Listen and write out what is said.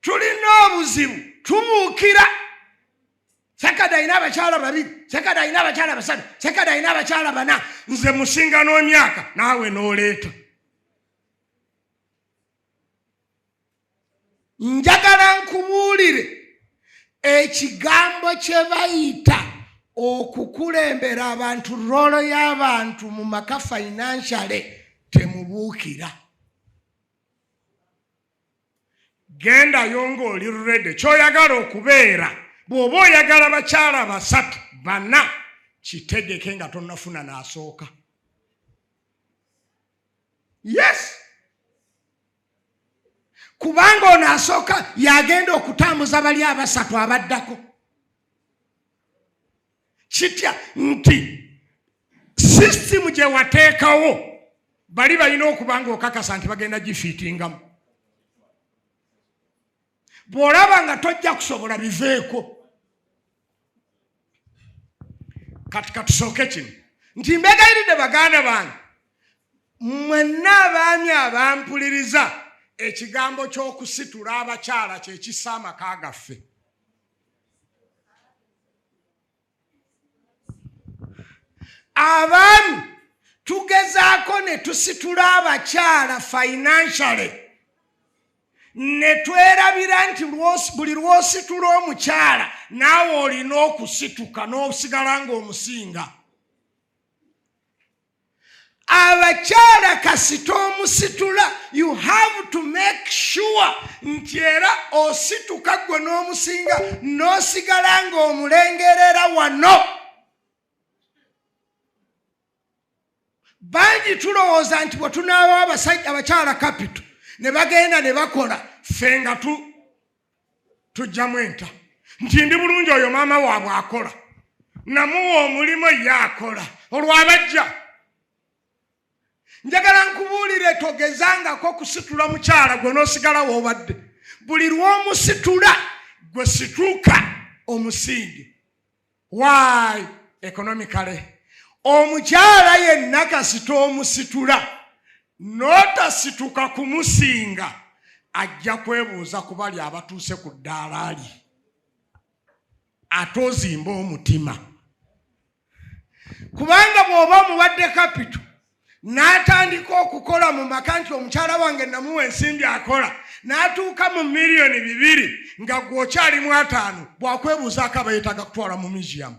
Tulina obuzibu, tubuukira. Sekada alina abakyala babiri, Sekada alina abakyala basatu, Sekada alina abakyala bana, nze musinga n'omyaka, naawe n'oleeta. Njagala nkubuulire ekigambo kye bayita okukulembera abantu, role y'abantu mu maka financially. Temubuukira. Gendayo ng'oli ready kyoyagala okubeera. Bw'oba oyagala bakyala basatu, bana, kitegeke nga tonnafuna n'asooka. Yes, kubanga ono asooka yagenda okutambuza bali abasatu abaddako. Kitya nti system gye wateekawo bali balina okuba nga okakasa nti bagenda gifiitingamu. Bw'olaba nga tojja kusobola, biveeko. Kati katusooke kino nti mbegayiridde, baganda bange mwenna abaami abampuliriza, ekigambo ky'okusitula abakyala kyekisa amaka gaffe. Abaami tugezaako ne tusitula abakyala financially, ne twerabira nti buli lw'ositula omukyala, naawe olina okusituka n'osigala ng'omusinga. Abakyala kasita omusitula, you have to make sure nti era osituka gwe n'omusinga, n'osigala ng'omulengerera wano. Bangi tulowooza nti bwe tunaaba abasajja abakyala capital ne bagenda ne bakola, ffe nga tujjamu enta nti ndi bulungi, oyo maama waabwe akola, namuwa omulimu, ye akola olwabajja. Njagala nkubuulire, togezangako kusitula mukyala gwe n'osigala woobadde. Buli lw'omusitula, gwe situka omusingi. Why? Economically, omukyala yenna kasita omusitula n'otasituka kumusinga, ajja kwebuuza ku bali abatuuse ku ddaala lye, ate ozimba omutima. Kubanga bw'oba omuwadde capital n'atandika okukola mu maka nti omukyala wange namuwa ensimbi akola, n'atuuka mu 2 miliyoni nga gwe okyalimu 5, bwakwebuuzaako aba yeetaaga kutwala mu museum.